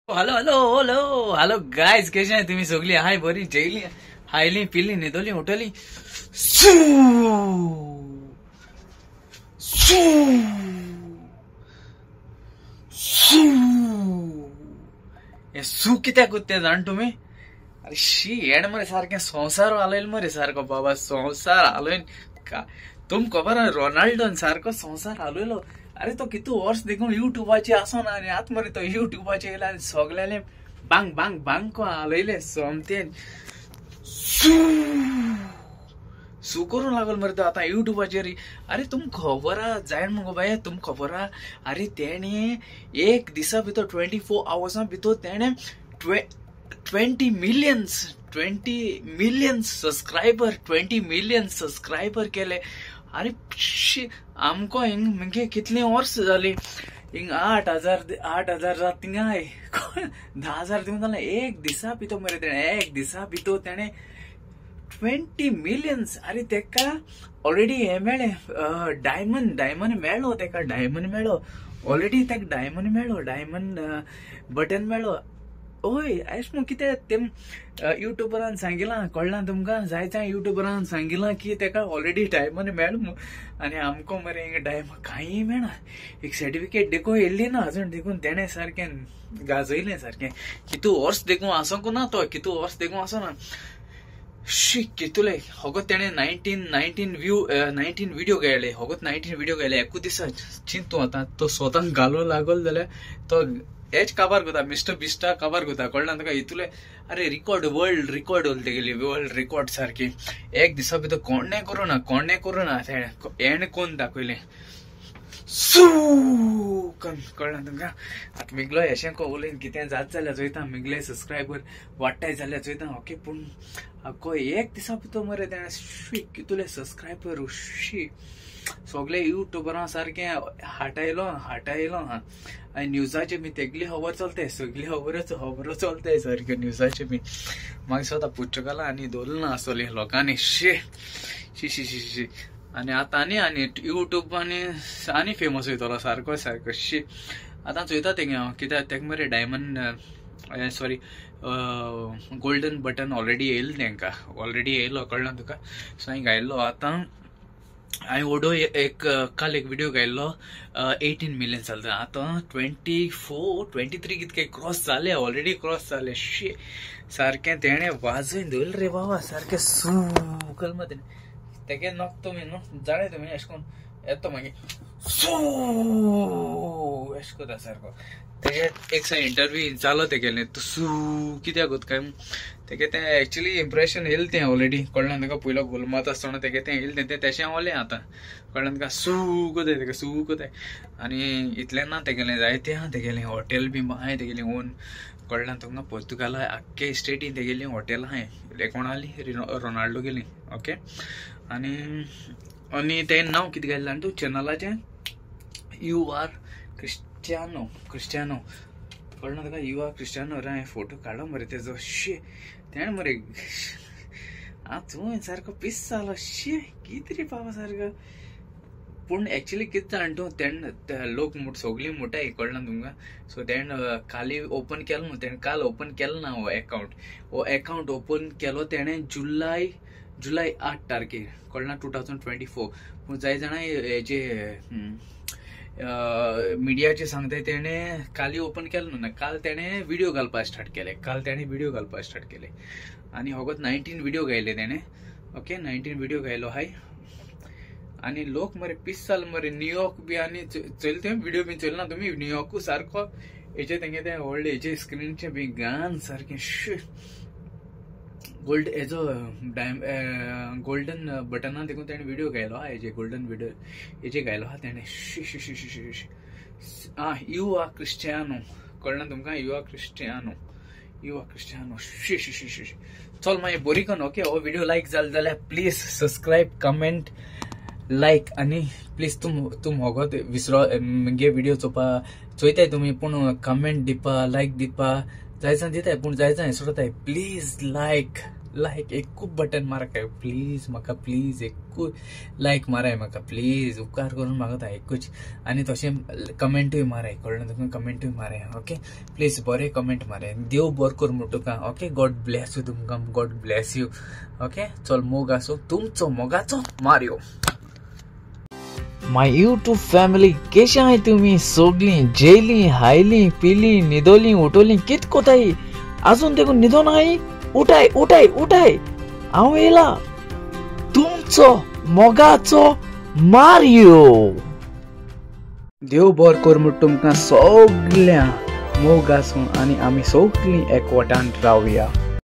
Hello hello hello hello guys, कशें तुम्ही सगळी हाय बरी जेयली हायली पिली न्हिदली उठली सू सू सू हे सू कित्याक तें जाण तुमी? अरे शी हेण मरे सारकें संवसार हालयलो मरे सारको बाबा, संवसार हालयन तुम खबर आहा रोनाल्डोन सारको संवसार हालयलो। अरे तो कितू वर्स देखून युट्यूबाचे आसना आनी आतां मरे तो युट्यूबाचे येयला आनी सगल्यांले बांग बांग बांग को हालयले सोमतेन सू सू करूंक लागलो मरे तो आतां युट्यूबाचेर। अरे तुम खबर आहा जायन मुगो बाये, तुम खबर आहा? अरे तेणें एक दिसा भितर 24 आवर्सां भितर तेणें 20 मिलियन सबस्क्रायबर 20 मिलियन सबस्क्रायबर केले। अरे आमको हिंग म्हणजे कितली वर्स जाली हिंग 8,000 जात थिंगा 10,000 दिवंक जालें एक दिसा भितर मरे तेणें, एक दिसा भितर तेणें 20 मिलियन्स। अरे तेका ऑलरेडी हें मेळ्ळें डायमंड, डायमंड मेळ्ळो तेका, डायमंड मेळ्ळो ऑलरेडी तेका, डायमंड मेळ्ळो, डायमंड बटन मेळ्ळो। ओय आयज मग कितें तेम युट्यूबरान सांगिलां कळ्ळां तुमकां? जाय जाय युट्यूबरान सांगिलां की तेका ऑलरेडी डायमंड मेळ्ळो आनी आमकां मरे हिंगा डायमंड कांय मेळना, एक सर्टिफिकेट देखून येयल्ली ना अजून देखून तेणें सारकें गाजयलें सारकें। कितू वर्स देखून आसूंक ना तो, कितू वर्स देखून आसना शी कितुले होगत तेणें 19 व्हिडिओ गायले, होगत 19 व्हिडिओ गायले एकू दिसा। चिंतू आतां तो स्वताक घालूं लागलो जाल्यार तो एच काबार कोता, मिस्टर बिस्टा काबार कोता कळ्ळा तुका इतुले। अरे रिकॉर्ड वर्ल्ड रिकॉर्ड उरले तेगेली, वर्ल्ड रिकॉर्ड सारकी एक दिसा भितर कोणें करूं ना, कोणें करूं ना तेणें कोण दाखयलें सू कळ्ळा तुमकां? आतां मिगलो एशें को उलयन कितें जात जाल्यार चोयता, मिगले सबस्क्रायबर वाडटाय जाल्यार चोयता ओके। पूण आगो एक दिसा भितर मरे तेणें शी कितुले सबस्क्रायबर शी सगळे युट्यूबरां सारकें हाटायलो हाटायलो हा। आनी न्यूजाचे बी तेगली खबर चलताय, सगली खबरोच खबरो चलताय सारक्यो न्यूजाचे बी। मागीर स्वता पुर्तुगाला आनी दवरलें ना आसतलें लोकांनी शी शी शी शी शी। आनी आतां आनी आनी युट्यूब आनी आनी फेमस वयतलो सारको सारको शी। आतां चोयता तेगे हांव कित्याक तेका मरे diamond sorry golden button already येयलो तेंकां, ऑलरेडी येयलो कळ्ळा तुका? सो हांवें घायल्लो आतां हांवें ओडो एक काल एक व्हिडिओ घायल्लो 18 मिलियन चलता आतां 24 23 कितके क्रॉस जाले, ऑलरेडी क्रॉस जाले शी सारकें तेणें वाजयन दवरलें रे बाबा सारकें सू कल तेणें तेगे नोक तुमी न्हू जाणा तुमी एशें करून येता मागीर सू एशें कोता सारको। तेगे एक साय इंटरव्यू जालो तेगेलें, तूं सू कित्याक कोता काय तेगे तें एक्चुली इम्प्रेशन येयलें तें ऑलरेडी कळ्ळें तुका? पयलो गोल मारता आसतना तेगे तें येयलें तें तेशें ओलें आतां कळ्ळें तुका? सू कोताय तेका, सू कोताय। आनी इतलें ना तेगेलें जायतें आहा तेगेलें हॉटेल बी आहाय तेगेलें ओन कळ्ळें तुमकां? पोर्तुगाला आख्खे स्टेटीन तेगेलीं हॉटेल आहाय कोणाली रोनाल्डो गेली ओके। आनी आनी तें नांव कितें घातलें जाणा तूं चॅनलाचें? You are Cristiano, Cristiano कळना तुका? You are Cristiano. रे हांवें फोटो काडलो मरे तेजो शी तेणें मरे आं तूं सारको पीस जालो शी कितें रे बाबा सारको। पूण एक्चुली कितें जाणा तूं तेणें लोक सगळीं मोटाय कळना तुमकां? सो तेणें काली ओपन केलो न्हू, तेणें काल ओपन केलो ना हो एकावंट, हो एकावंट ओपन केलो तेणें जुलय 8 तारखेर कळना 2024। पूण जाय जाणा हेजे मिडियाचे सांगताय तेणें काली ओपन केलो न्हू, काल तेणें व्हिडिओ घालपाक स्टार्ट केले, काल तेणें व्हिडिओ घालपाक स्टार्ट केले आनी होगत 19 व्हिडिओ घायले तेणें ओके, 19 व्हिडिओ घायलो हाय। आनी लोक मरे पीस जाल मरे न्यूयॉर्क बी आनी चोयले तें व्हिडिओ बी चोयले ना तुमी? न्यूयॉर्कू सारको हेजे तेंगे तें व्हडलें हेजे स्क्रिनीचे बी गान सारकें शी गोल्ड हेजो गोल्डन बटना देखून तेणें व्हिडिओ घायलो आहा, हेजे गोल्डन व्हिडिओ हेजे घायलो आहा तेणें शी शी शी शी शी। आं you are Cristiano कळ्ळें तुमकां? You are Cristiano, you are Cristiano she she she she. चल मागीर बरी करून ओके। हो व्हिडिओ लायक जालो जाल्यार प्लीज सबस्क्रायब कमेंट लायक आनी प्लीज तुम होगोत विसरो मगे व्हिडिओ चोवपा चोयताय तुमी पूण कमेंट दिवपा लायक दिवपा जाय जाण दिताय पूण जाय जाण विसरताय। Please like लायक एकूच बटन माराय प्लीज म्हाका, प्लीज एकूच लायक माराय म्हाका प्लीज, उपकार करून मागता एकूच. आनी तशें कमेंटूय माराय, कळ्ळें तुका, कमेंटूय माराय ओके प्लीज, बरें कमेंट माराय. देव बरो कर म्हूण तुका ओके, गॉड ब्लेस you तुमकां, गॉड ब्लेस you okay. चल मोग आसूं तुमचो, मोगाचो मारियो. My YouTube family केशे आहाय तुमी सोगलीं, जेयलीं हायलीं पिलीं न्हिदोलीं उठोलीं कित कोताय? आजून देखून न्हिदोन आहाय? उठाय उठाय उठाय, हांव येयला तुमचो मोगाचो मारियो. देव बरो कर म्हूण तुमकां सगळ्यां, मोग आसूं आनी आमी सगळीं एकवटान रावया.